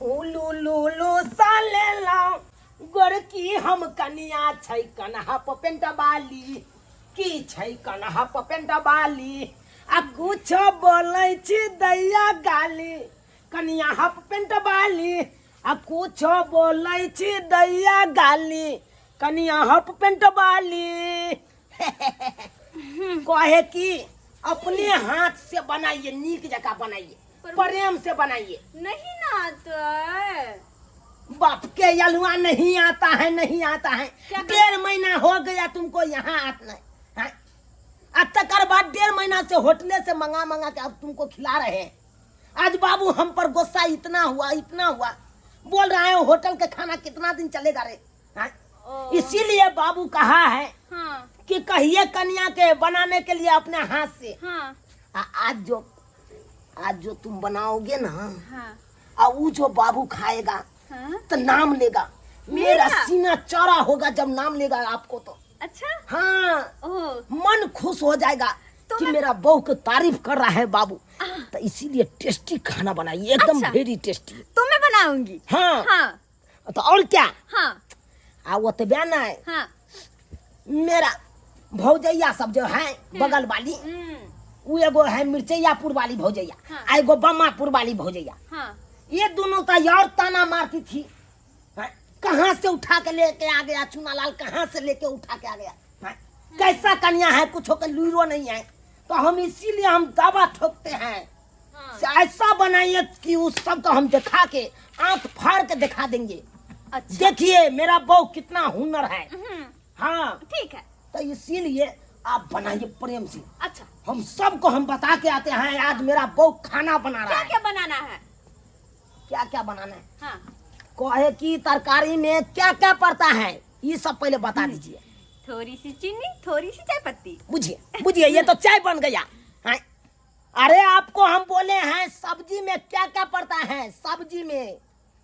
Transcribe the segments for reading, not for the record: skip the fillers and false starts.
उलू लू लू साले लाओ गोरकी हम कनिया छै कन्हा पेंट बाली की छै कन्हा पेंट बाली आ कुछो बोलै छी दैया गाली कनिया हप पेंट बाली आ कुछो बोलै छी दैया गाली कनिया हप पेंट बाली। कहे कि अपने हाथ से बनाइए, नीक जगह बनाइए, प्रेम से बनाइए। नहीं ना आता है। बाप के अलुआ नहीं आता है, नहीं आता है। क्या कर- 1.5 महीना हो गया तुमको यहाँ आना है। अब तक बाद 1.5 महीना से होटले से मंगा मंगा के अब तुमको खिला रहे हैं। आज बाबू हम पर गुस्सा इतना हुआ, इतना हुआ, बोल रहा है होटल के खाना कितना दिन चलेगा रे, हाँ? ओ। इसीलिए बाबू कहा है हाँ। कि कहिए कन्या के बनाने के लिए अपने हाथ से। हाँ। आज जो तुम बनाओगे ना, हाँ। आ वो जो बाबू खाएगा, हाँ। तो नाम लेगा, मेरा मेरा? सीना चौड़ा होगा जब नाम लेगा आपको तो। अच्छा। हाँ। ओह। मन खुश हो जाएगा तो कि मैं- मेरा बहू को तारीफ कर रहा है बाबू। तो इसीलिए टेस्टी खाना बनाइए, एकदम अच्छा। वेरी टेस्टी। तो मैं बनाऊंगी। हाँ। हाँ। तो और क्या? हाँ। आ वो तो बयान है। हाँ। मेरा भौजैया सब जो है बगल वाली, हम्म। वो एगो है मिर्चैयापुर वाली भौजैया, हाँ। आ एगो बम्मापुर वाली भौजैया। हाँ। ये दोनों तो और ताना मारती थी, हाँ? कहाँ से उठा के लेके आ गया चुनालाल, कहाँ से लेके उठा के आ गया, हाँ? कैसा कन्या है, कुछ होकर लूरो नहीं है। तो हम इसीलिए हम दावा ठोकते हैं, हाँ। ऐसा बनाइए कि उस सब को हम दिखा के आंख फाड़ के दिखा देंगे। अच्छा। देखिए मेरा बहू कितना हुनर है। हम्म। हाँ। ठीक है। तो इसीलिए आप बनाइए प्रेम से। अच्छा। हम सबको हम बता के आते हैं आज मेरा बहू खाना बना रहा क्या है। क्या बनाना है? क्या क्या बनाना है? हाँ। कहे की तरकारी में क्या क्या पड़ता है ये सब पहले बता दीजिए। थोड़ी सी चीनी, थोड़ी सी चाय पत्ती। बुझिए बुझिए, ये तो चाय बन गया है। अरे आपको हम बोले हैं सब्जी में क्या क्या पड़ता है, सब्जी में।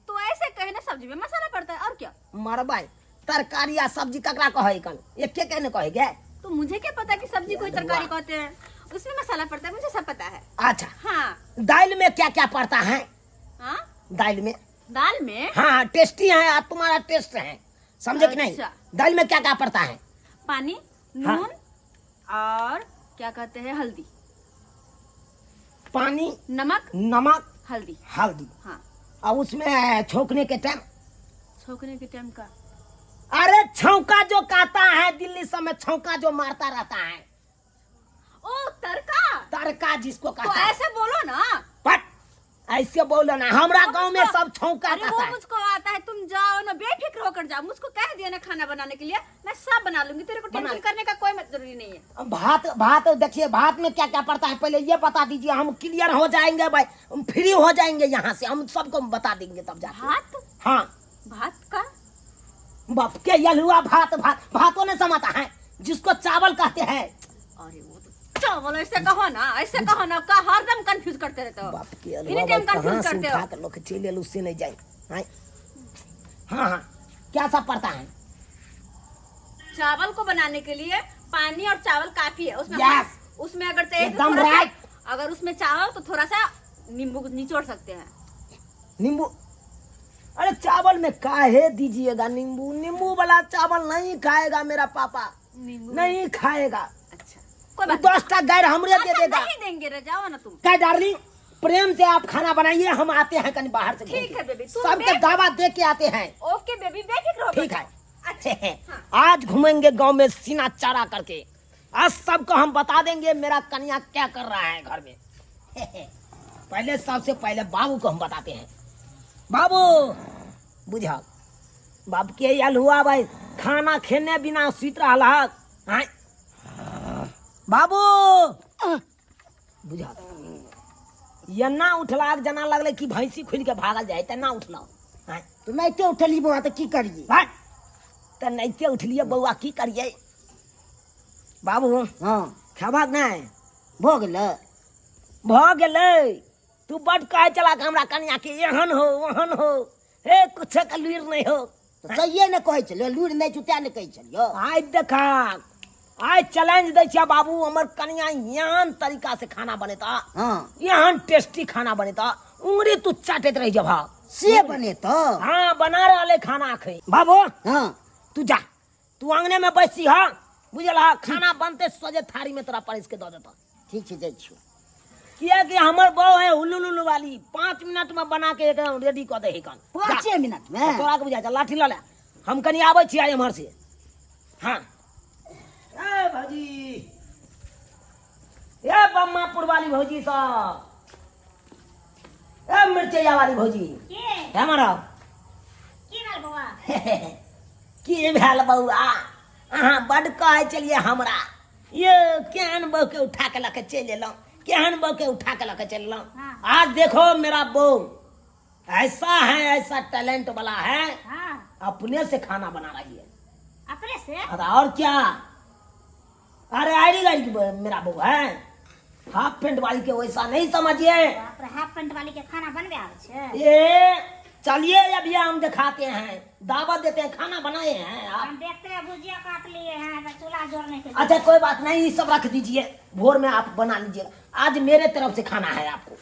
तो ऐसे कहे ना, सब्जी में मसाला पड़ता है और क्या। मरबाई तरकारी या सब्जी ककरा कहे कन, एक के कहने कहे गे? तो मुझे क्या पता कि सब्जी कोई तरकारी कहते हैं, उसमें मसाला पड़ता है, मुझे सब पता है। अच्छा। हाँ। दाल में क्या क्या पड़ता है? हाँ? दाल में? दाल में? हाँ, टेस्टी है, आज तुम्हारा टेस्ट है, समझे कि नहीं? अच्छा। दाल में क्या क्या पड़ता है? पानी, हाँ। नून और क्या कहते हैं हल्दी। पानी, नमक, नमक, हल्दी, हल्दी। हाँ। और उसमें छोकने के टाइम? छोकने के टाइम का? अरे छौका जो कहता है दिल्ली सब में, छौका जो मारता रहता है। ओ तड़का, तड़का जिसको तो कहता है। ऐसे बोलो ना। पट ऐसे बोलो ना, हमरा वो गांव में मुझको- सब छौका अरे वो कहता है। मुझको आता है, तुम जाओ ना, बेफिक्र होकर जाओ। मुझको कह दिया ना खाना बनाने के लिए, मैं सब बना लूंगी, तेरे को बना टेंशन ले। करने का कोई मत जरूरी नहीं है। भात, भात देखिए, भात में क्या क्या पड़ता है पहले ये बता दीजिए, हम क्लियर हो जाएंगे भाई, हम फ्री हो जाएंगे यहाँ से, हम सबको बता देंगे तब जाके। भात? हाँ। भात का? बाप के यलुआ भात, भात भातों ने समाता है जिसको चावल कहते हैं। अरे वो तो चावल ऐसे कहो ना, ऐसे कहो ना, का हरदम कंफ्यूज करते रहते हो। बाप के एनी अलुआ टाइम भाई, कहाँ कंफ्यूज से करते उठा हो। कर लोग चले लो, उससे नहीं जाए। हाँ हाँ हाँ, क्या सब पड़ता है? चावल को बनाने के लिए पानी और चावल काफी है उसमें। Yes. उसमें अगर चाहिए तो एकदम थोड़ा सा- राइट। अगर उसमें चावल तो थोड़ा सा नींबू निचोड़ सकते हैं। नींबू? अरे चावल में काहे दीजिएगा नींबू? नींबू वाला चावल नहीं खाएगा मेरा पापा, नींबू नहीं खाएगा। अच्छा कोई बात नहीं। 10 टा गैर हमरे दे अच्छा, देगा। नहीं देंगे रे, जाओ ना तुम। क्या डार्लिंग, प्रेम से आप खाना बनाइए, हम आते हैं कहीं बाहर से घूम ठीक के। है बेबी, तुम सबके बे- दावा दे के आते हैं। ओके बेबी, बेफिक्र हो। ठीक है। अच्छा, हाँ। आज घूमेंगे गांव में सीना चारा करके, आज सबको हम बता देंगे मेरा कन्या क्या कर रहा है घर में। पहले सबसे पहले बाबू को हम बताते हैं। बाबू बुझा बाप के आयल हुआ भाई, खाना खेने बिना सुत रहा है। बाबू बुझा एना उठला जना लगले कि भैंसी खुल के भागल जाए, तेना उठला। हाँ। तो नैते उठली बौआ तो की करिए? भाग। तो नैते उठलिए बौआ की करिए बाबू? हाँ। खेबक नहि? भऽ गेलै। भऽ गेलै। तू बड कहै चला कि हमरा कनिया के एहन हो ओहन हो, हे कुछ के लुरि नहि हो। तऽ सहिए ने कहै छलियौ, लुरि नहि छौ तें ने कहै छलियौ। आइ देखा, आइ चैलेंज दै छियै बाबू, हमर कनिया एहन तरीका से खाना बनेता, हाँ। एहन टेस्टी खाना बनेता, उंगरी तू चाटैत रहि जेबह से बनेतौ। हाँ, बना रहल है खाना अखन। बाबू, हाँ। तू जा, तू अंगने में बैसी। हाँ, बुझल? हा, खाना बनते सोझे थारी में तोरा परस के दऽ देतौ। ठीक छै, जाइ छियौ। किया कि हमर बहू है हुल्लू लुल्लू वाली, 5 मिनट में बना के एकदम रेडी कऽ दे है कन। 5 मिनट में? तोरा के बुझा जा, लाठी लऽ ले, हम कनी आबै छी एम्हर से। हाँ, ए भौजी, ए बम्मापुर वाली भौजी सब, ए मिर्चैया वाली भौजी। के? हे मारा। की भेल बौआ? की भेल बौआ? अहाँ बड्ड कहै छलियै हमरा, ये केहन बहू के उठा के लऽ के चलि एलहुँ, केहन बहू के उठा के लऽ के चलि एलहुँ। आज देखो, मेरा बहू ऐसा है, ऐसा टैलेंट वाला है। अपने से खाना बना रही है। अपने से? अरे और क्या, अरे आयरी गाड़ी की मेरा बहू है। हाफ पेंट वाली के वैसा नहीं समझिए। बाप रे, हाफ पैंट वाली के खाना बनबे आबै छै? ये चलिए, अभी हम दिखाते हैं, दावत देते हैं, खाना बनाए हैं आप। हम देखते हैं, भुजिया काट लिए हैं बस चूल्हा जोड़ने के लिए। अच्छा, कोई बात नहीं, ये सब रख दीजिए, भोर में आप बना लीजिएगा। आज मेरे तरफ से खाना है आपको।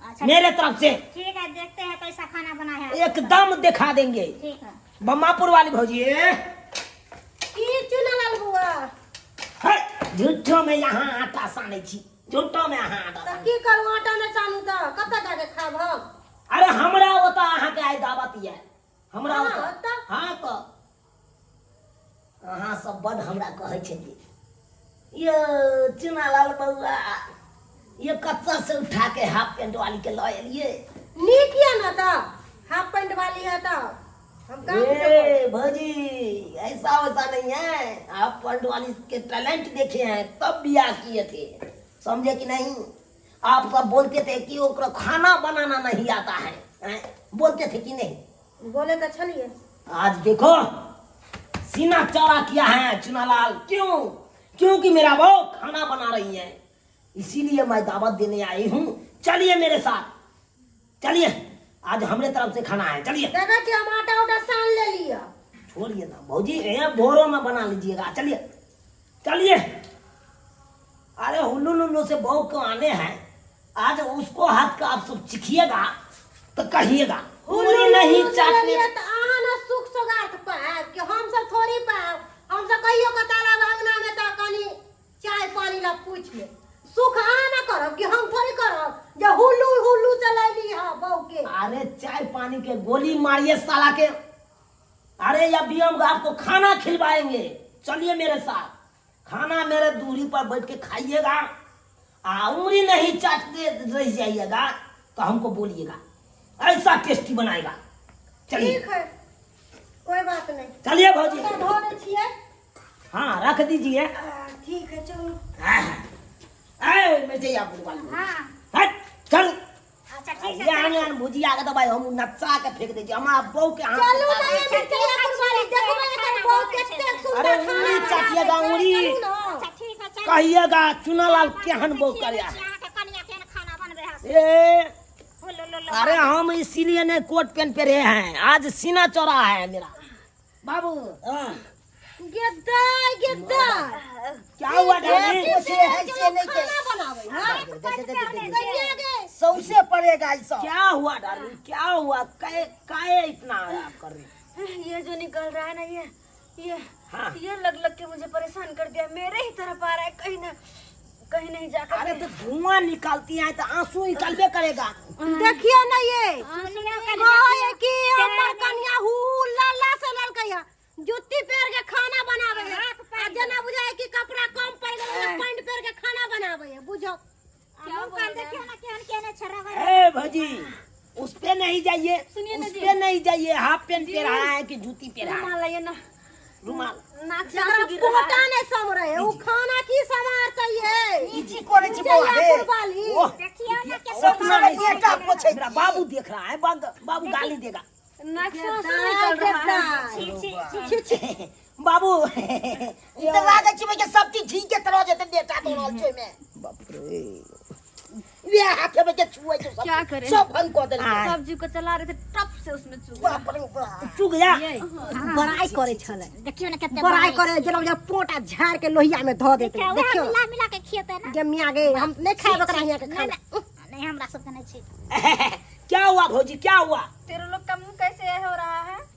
अच्छा। मेरे तरफ से। ठीक है, देखते हैं कैसा खाना बना है। एकदम दिखा देंगे। ठीक है। बम्मापुर वाली भौजी। की चुनलाल बौआ? है, झूठो में यहाँ आटा सानै छी, झूठो में अहाँ आटा तऽ सानै। की करू, आटा नहि सानू तऽ कतऽ जाके खाब हम? अरे, हमरा ओतऽ अहाँके आइ दावत यऽ, हमरा ओतऽ। ओतऽ? हाँ, तऽ अहाँ सब बड हमरा कहै छलियै, यो चुनालाल बौआ, ये कतऽ से उठा के हाफ पेंट वाली के लऽ एलियै? नीक यऽ ने तऽ हाफ पैंट वाली है तऽ हम काम के। ए भौजी, ऐसा वैसा नहीं है। आप पैंट वाली के टैलेंट देखे हैं तब बियाह किए थे, समझे कि नहीं? आप सब बोलते थे कि ओकरा खाना बनाना नहीं आता है, हैं? बोलते थे कि नहीं? बोले तऽ छलियै। आज देखो, सीना चौड़ा किया है चुनालाल। क्यों? क्योंकि मेरा बहू खाना बना रही है, इसीलिए मैं दावत देने आई हूँ। चलिए, मेरे साथ चलिए, आज हमरे तरफ से खाना है, चलिए। देखै छी, हम आटा उटा सान लेलियै। छोड़िए ना भौजी, ये भोरों में बना लीजिएगा। चलिए चलिए। अरे, हुल्लू लुल्लू से बहू को आने हैं, आज उसको हाथ का आप सब चिखिएगा तो कहिएगा उंगली नहीं चाटने। लेलियै तऽ अहाँ ने सुख सोगार्थ पायब कि हम सब थोड़ी पायब? हम सब कहियो के ताला अंगना में तऽ कनी चाय पानी ला पूछ ले। सुख अहाँ ना करब कि हम थोड़ी करब जे हुल्लू हुल्लू से लैली है बहू के? अरे, चाय पानी के गोली मारिए साला के। अरे, अभी हम आपको खाना खिलवाएंगे, चलिए मेरे साथ। खाना मेरे दूरी पर बैठ के खाइएगा आ उंगली नहीं चाटते रह जाइएगा तो हमको बोलिएगा, ऐसा टेस्टी बनाएगा। चलिए। ठीक है, कोई बात नहीं। चलिए भौजी। आटा धो दै छियै। हाँ, रख दीजिए। ठीक है, चलू। आए मिर्चैया बुलवा। हट, चल। अच्छा, ठीक है। आन आन भुजिया के दबाई हम नचा के फेंक दै छी हमरा बहू के हाथ। चलू ना ये मिर्चैया कुरबानी, देखबै एकर बहू कतेक सुंदर अरे, खाना उंगली बनाबै चाटिएगा, छै। उंगली। चलू ना। अच्छा, ठीक है, चल। कहिएगा चुनालाल केहन बहू करया। अहाँके कनिया केहन खाना बनबै है। ए लो लो लो। अरे, हम इसीलिए नहीं कोट पेन पे रहे हैं, आज सीना चौड़ा है मेरा बाबू। हाँ। गेदाय गेदाय। क्या हुआ डार्लिंग? कुछ है से नहीं के। खाना बनाबै है। दे, दे, दे, दे, दे। कहिया गे? सौंसे पड़ेगा ई सब। क्या हुआ डार्लिंग, क्या हुआ? काहे काहे इतना आप कर रहे हैं? ये जो निकल रहा है ना ये ये लग लग के मुझे परेशान कर दिया। मेरे ही तरफ आ रहा है, कहीं ना कहीं नहीं जाकर। अरे, तो धुआं निकालती है तो आंसू निकलबे करेगा। देखियो ना, ये कहे कि हमर कनिया हु लल्ला से ललकै है, जुत्ती पहिर के खाना बनावे है आ जेना बुझाय कि कपड़ा कम पड़ गेलै, पैंट पहिर के खाना बनावे है, बुझो। मुँह कान देखियो ना, केहन केहन छै रगड़। ए भौजी, उस पे नहीं जाइए। सुनिए ना उस जी। पे नहीं जाइए। हाफ पैंट पहना है कि जूती पहना है? रुमाल लाइए ना। रुमाल। नाक से जकरा आंसू गिर रहा पोटा है। नहीं समरे है उ खाना की समारतै है? ई की करै छी बौआ रे? कुर्बाली। ओह, देखियो ना के उतना नहीं। बेटा पोछै। मेरा बाबू देख रहा है, बाबू गाली देगा। नाक से आंसू निकल रहा है। छी छी छी। छी छी। बाबू। ई तऽ लागै छै कि सब चीज झीक के तरह जेतै, बेटा दौड़ल छै ओहिमे। बाप रे। वएह हाथे में के छुए छै सब। क्या करें? सब भंग कऽ देलकै। सब्जी को चला रहे थे, टप से उसमें चुभ गया। बाप रे बाप। चुग गया। बड़ाई करे छलै। देखियो ना कते बड़ाई करे जेना बुझाय पोटा झाड़ के लोहिया में धऽ देतै। देखियो, वएह देखियो। मिला मिला के खियेतै ना। गे मियाँ गे, हम नहीं खाएब ओकरा हियाँ के खाना। नहीं, हमरा सबके नहीं छै। क्या हुआ भौजी, क्या हुआ? तेरे लोग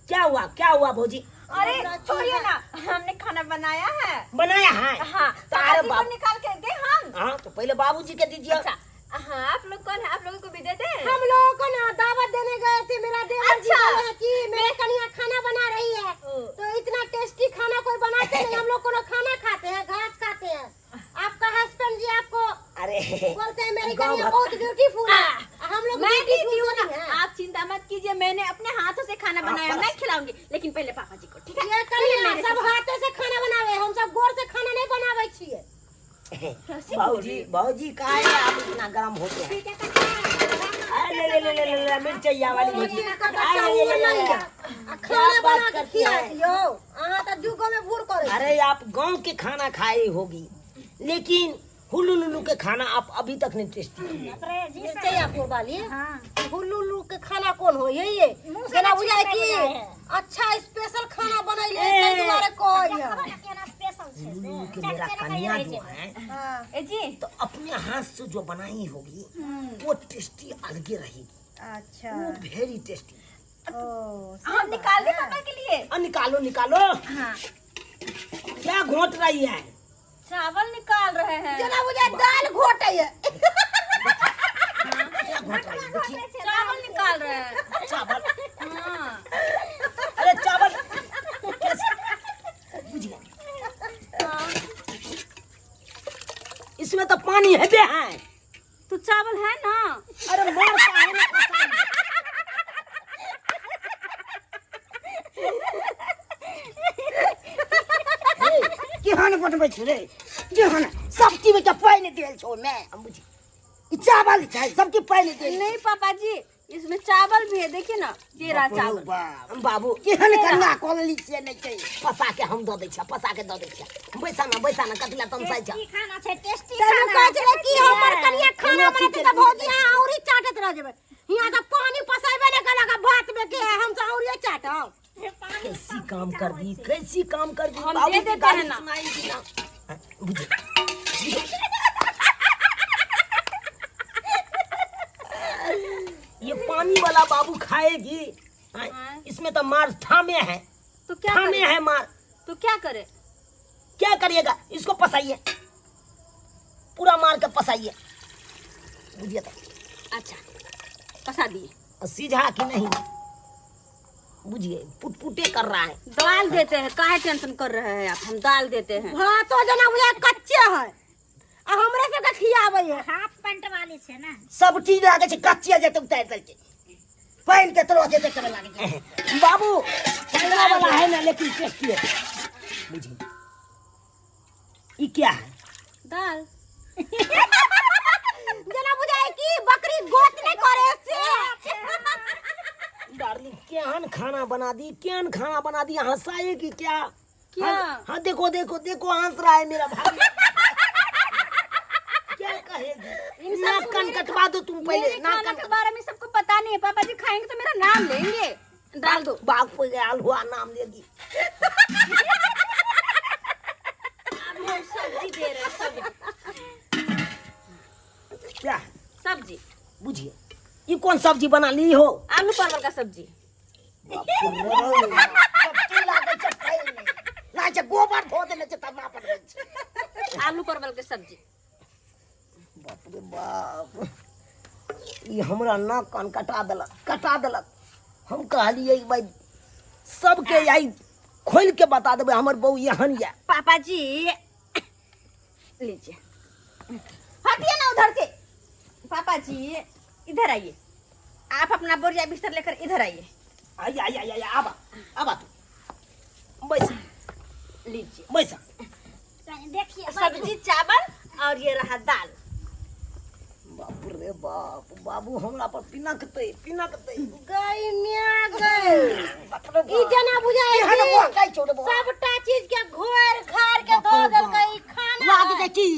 क्या हुआ, क्या हुआ भौजी? अरे छोड़िए ना, हमने खाना बनाया है। बनाया है? हाँ। तो अरे पापा जी को बाप निकाल के दे हम। हाँ तो पहले बाबूजी के दीजिए। अच्छा हाँ, आप लोग कौन है? आप लोगों को भी दे दें? हम लोगों को ना दावत देने गए थे, मेरा देवर जी अच्छा। बोले कि मेरे कन्या खाना बना रही है, तो इतना टेस्टी खाना कोई बनाते नहीं, हम लोग को ना खाना खाते हैं, घास खाते हैं। आपका हस्बैंड जी आपको अरे बोलते हैं मेरी गाँव कन्या भर- बहुत ब्यूटीफुल है, हम लोग मैं देती ब्यूटीफुल हूँ नहीं ना, है। आप चिंता मत कीजिए, मैंने अपने हाथों से खाना बनाया, बस। मैं खिलाऊंगी, लेकिन पहले पापा जी को, ठीक है? ये पहले कन्या मेरे सब से- हाथे से खाना बनावे, हम सब गोर से खाना नहीं बनावे छिए। बाबूजी, बाबूजी काहे आप इतना गर्म होते हैं? अरे ले ले ले ले ले ले मिर्चैया वाली भौजी। अरे ले ले ले ले। आ खाना क्या बात बना के करती खिया है? दियो, अहाँ तो जुगो में बूढ़ करे। अरे आप गांव के खाना खाए होगी, लेकिन हुलुलुलु के खाना आप अभी तक नहीं टेस्टी किए। मिर्चैया पुर वाली हाँ। हुलुलु के खाना कौन हो ये मुंह से जेना ना बुझाय छूटै कि बुझाय है। अच्छा स्पेशल खाना बनैले ए। ताहि दुआरे कहै है। केना स्पेशल छै से। हुलुलुलु के मेरा चटके ना कन्या कहियो जो रहै छै। है हाँ। ए जी तो अपने हाथ से जो बनाई होगी वो टेस्टी अलगे रहेगी। अच्छा। वो वेरी टेस्टी। ओ हम निकाल दे पापा के लिए? निकालो निकालो। हाँ। क्या घोट रही है? चावल निकाल रहे हैं। जेना बुझाय दाल घोटै है। क्या घोट रही है? देखिए चावल निकाल रहे हैं। चावल। हाँ। अरे चावल कैसे? बुझ गया। इसमें तो पानी है बे है। तो चावल है ना। अरे मार काहे ना पसाई। केहन बनबै छी रे, केहन सब चीज के पानि देल छौ मे। हम बुझ ई चावल छै, सब चीज पानि देल। नहीं पापा जी, इसमें चावल भी है, देखिए ना ये रहा चावल। बाप हम बाबू केहन कन्या कऽ लेली से नहि छै। पसा के हम दऽ दै छियै, पसा के दऽ दै छियै। बैसा ना, बैसा ना, कथी लए तमसाइ छ? टेस्टी खाना छै, टेस्टी तैयो खाना। कहै छलै कि हमर कन्या खाना कोनो बनेतै चीज तऽ भौजी अहाँ औरी चाटैत रह जेबै, हियाँ तऽ पानि पसेबे नहि केलक आ भात मे के हम तऽ औरिये चाटब। कैसी काम कर दी, कैसी काम कर दी। हम बाबू दे की देते गाली हैं ना। सुनाई दी ना। हाँ, बुझे। ये पानी वाला बाबू खाएगी। हाँ, हाँ। इसमें तो मार थामे है। तो क्या थामे करे? है मार। तो क्या करे? क्या करिएगा? इसको पसाइए, पूरा मार के पसाइए। बुझिए तो। अच्छा पसा दिए। सीझा कि नहीं बुझिए, पुटपुटे कर रहा है। दाल देते हैं, काहे टेंशन कर रहे हैं आप? हम दाल देते हैं। भातो जेना बुझाय कच्चे है आ हमरे सबके खियाबै है। हाफ पैंट वाली छै ना। सब चीज लागै छै कच्चे जेतै उतारि देलकै, पानि के तरह जेतै करे लागै छै। बाबू चलना वाला है ना, लेकिन टेस्टी है। बुझिए ई क्या है? दाल। जेना बुझाय कि बकरी गोत नहि करे से। डार्लिंग केहन खाना बना दी, केहन खाना बना दी, हंसाएगी क्या? क्या? हाँ, हाँ देखो देखो देखो हंस रहा है मेरा भाई। क्या कहेगी? नाक कान कटवा दो तुम पहले। मेरे नाक खाना कान के बारे में सबको पता नहीं है, पापा जी खाएंगे तो मेरा नाम लेंगे। डाल दो। बाप पे गया हुआ नाम लेगी। अब हम सब्जी दे रहे हैं, सब्जी। क्या? सब्जी। बुझिए ये कौन सब्जी बना ली हो? आलू परवल का सब्जी। सब्जी लागै छै पानि मे, लागै छै गोबर धो देने छै तब ना बनबै छै। आलू परवल के सब्जी। बाप रे बाप, ई हमरा नाक कान कटा देलक, कटा देलक। हम कहलियै भाई सबके आई खोल के बता देबै हमर बहू एहन या। पापा जी लीजिए, हटिए ना उधर से। पापा जी इधर आइए, आप अपना बोरिया बिस्तर लेकर इधर आइए। आइए आइए आइए, आबा आबा तू बैस। लीजिए बैस। देखिए सब्जी चावल और ये रहा दाल। बाप रे बाप, बाबू हमरा पर पिनकतै पिनकतै। गई मिया गई। बाप रे ई जना बुझाय केहन कि बहकै छौ रे बौआ? सबटा चीज के घोर घार के बाप धो रे देलकै। बाप। ई खाना लाग है। जाइ की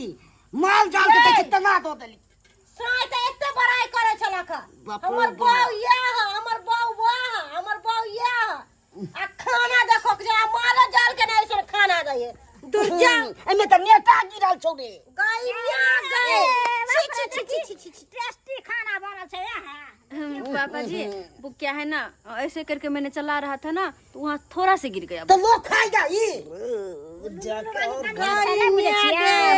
माल जाल के देखी तना दऽ देली। साँय तऽ एते बड़ाई करै छलक हँ। बाप रे हमर बाप। बाउ इएह है, हमर बाउ वाह है, हमर बाउ इएह है। आ खाना देखो जे आ मालो जाल के नहि ऐसन खाना दैए। दुर्जा एहिमे तऽ नेता गिरल छौ रे। गई मिया गई। छी छी छी छी छी छी। टेस्टी खाना बनल छै यहाँ। पापा जी, वो क्या है ना, ऐसे करके मैंने चला रहा था ना, तो वहाँ थोड़ा से गिर गया। तो लोग खाएगा ई। जाके और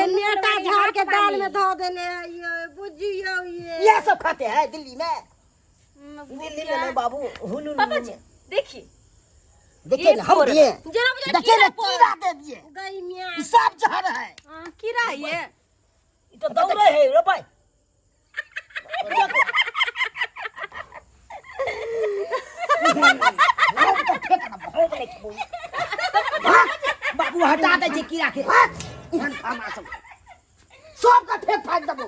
नेटा झाड़ के दाल में धो देने है ये, बुझियो ये। यह सब खाते हैं दिल्ली में। दिल्ली में ना बाबू, हुलुलु। पापा जी देखिए, देखिए ना, हम दिए। जरा मुझे। देखिए ना, कीड़ा दे दिए। गई मियाँ। ई सब जहर है। हाँ, कीड़ा है ये। ई तो दौड़े है रे भाई। बाबू हटा दे छै कीड़ा के। एहन खाना सब सबके फेंक फाक देबो।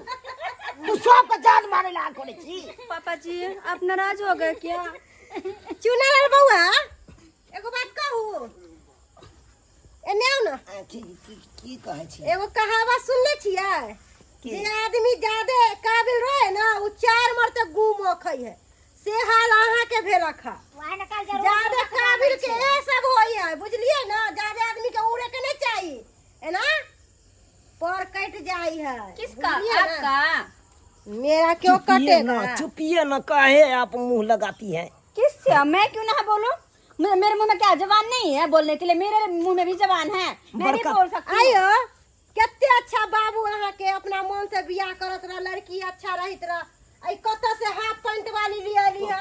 तू सबके जान मारे ला करे छी। पापा जी, आप नाराज हो गए क्या? चुनालाल बौआ, एगो बात कहू? एने आउ ना। की की की कहै छी? एगो कहावत सुनले छियै? की? जे आदमी ज्यादे काबिल रहे ना, उ चार मरते गु मखै है। से हाल अहाँ के भेलक है। वह न कल जरूर। ज्यादे काबिल के ए सब होई है, बुझलिए ना? ज्यादे आदमी के उड़े के नहीं चाहिए, है ना? पर कट जाई है। किसका? बुझलिए ना? आपका? मेरा क्यों चुपिए ना। कटेगा? चुपिए ना, काहे आप मुंह लगाती हैं? किससे? मैं क्यों ना बोलूं? मेरे मुंह में क्या जबान नहीं है बोलने के लिए? मेरे मुंह में भी जबान है, मैं भी बड़का- बोल सकती हूँ। आइयो, कते अच्छा बाबू अहाँ के अपना मन से बियाह करत रह, लड़की अच्छा रहित रह, आई कत से हाफ पैंट वाली लिया लिया।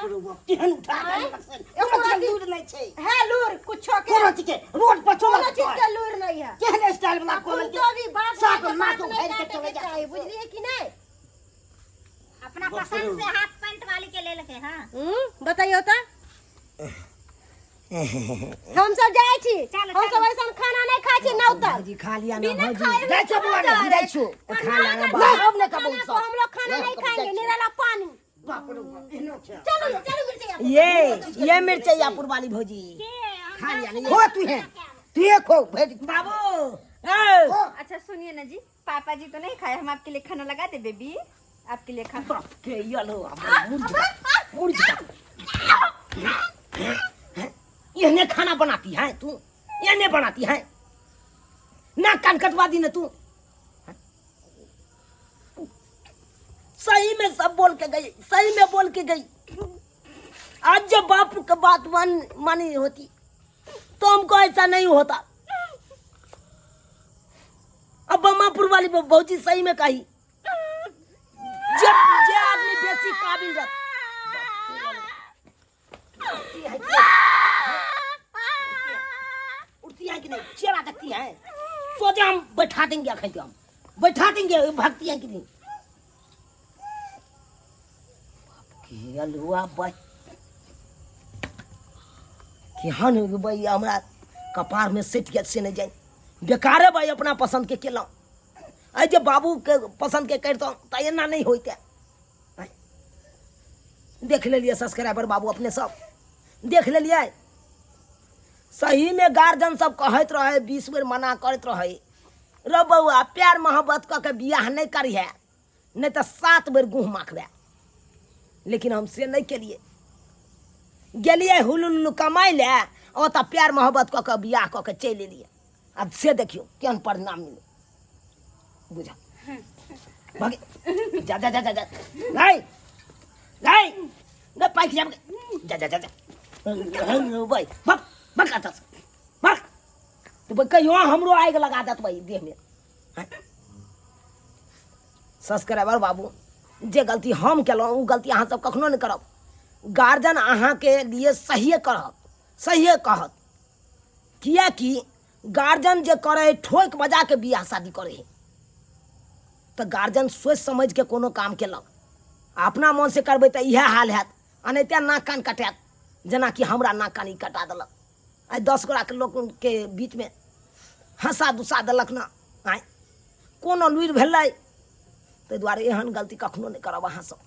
केहन उठा के एगो कोनो चीज आदमी- लूर नहीं छै। है लूर कुछो के? कोनो चीज के रोड पर कोनो चलत चीज के लूर नहीं है। केहन स्टाइल वाला कोनो तो भी बाप साफ माय के माँ बात के नहीं उखाड़ के काटे चले के जा। चाही, बुझलिए कि नहीं? अपना पसंद से हाफ पैंट वाली के ले लके। हाँ। बताइयो तो। हम सब जाइ छी। चलो, हम सब चलो। ऐसन खाना नहीं खाइ छी नौतल। जी खा लिया ना बिना भौजी। खाए हुए जाइ छौ बौआ रे, हम जाइ छौ। खा लिया ना नहीं, बाबू। हम नहीं खाबो खाना सब। को हम लोग खाना नहीं, नहीं हम खाएंगे। जाइ छी। निराला पानी। बाप रे बाप, एहनो छै। चलो चलो मिर्चैया। ये मिर्चैयापुर वाली भौजी। के हम खा लिया ना। खो तू है, तू ये खो भरि। बाबू ए, खो। अच्छा सुनिए ना जी, पापा जी तो नहीं खाए, हम आपके लिए खाना लगा दे बेबी, आपके लिए खाना। बाप के यलो हमरा मुर्जा मुर्जा। एहने खाना बनाती है तू? एहने बनाती है ना? कान कटवा दी ना तू। सही में सब बोल के गई, सही में बोल के गई। आज जब बाप का बात मानी होती तो हमको ऐसा नहीं होता। अब बमापुर वाली भौजी सही में कही, जब जे आदमी बेसी काबिल रह उठती है कि नहीं, चेहरा देखती है सोचे हम बैठा देंगे, अखन हम बैठा देंगे, भगती है कि नहीं। के अलुआ भाई, केहन भाई हमरा कपार में सटि गेल से नहीं जाए। बेकारे भाई अपना पसंद के केलहुँ। आइ जे बाबू के पसंद के करितहुँ तऽ एना नहि होइते। देख लेलियै सब्सक्राइबर बाबू, अपने सब देख लेलियै। सही में गार्जियन सब कहैत रहे, 20 बेर मना करैत रहे, रो बौआ प्यार मोहब्बत कऽ के बियाह नहि करिहे, नहि तऽ 7 बेर गुह माखबै। लेकिन हम से नहि केलियै, गेलियै हुलुलु कमाइ लए, ओतऽ प्यार मोहब्बत कऽ के बियाह कऽ के चलि एलियै। आब से देखियौ केहन परिणाम मिलै। बुझा भागे, जा जा जा जा जा, नहीं नहीं नहीं, पाइक जा जा जा जा जा भाई, भग भग अतस भग। तो भाई कहियो हमरो आगि लगा देत भाई देह में। सब्सक्राइबर बाबू, जे गलती हम केलहुँ ओ गलती अहाँ सब कखनो नहि करब। गार्जियन अहाँके लिए सहिए करत, सहिए कहत, किएकि गार्जियन जे करै है ठोकि बजाके बियाह शादी करै है, तऽ गार्जियन सोचि समझिके कोनो काम केलक। आ अपना मनसँ करबै तऽ इएह हाल हैत, एनाहिते नाक कान कटायत, जेनाकि हमरा नाक कान ई कटा देलक। आइ 10 गोटाके लोकके बीचमे हँसा दुसा देलक ने। आँय कोनो लुरि भेलै, ताहि दुआरे एहन गलती कखनो नहि करब अहाँसभ।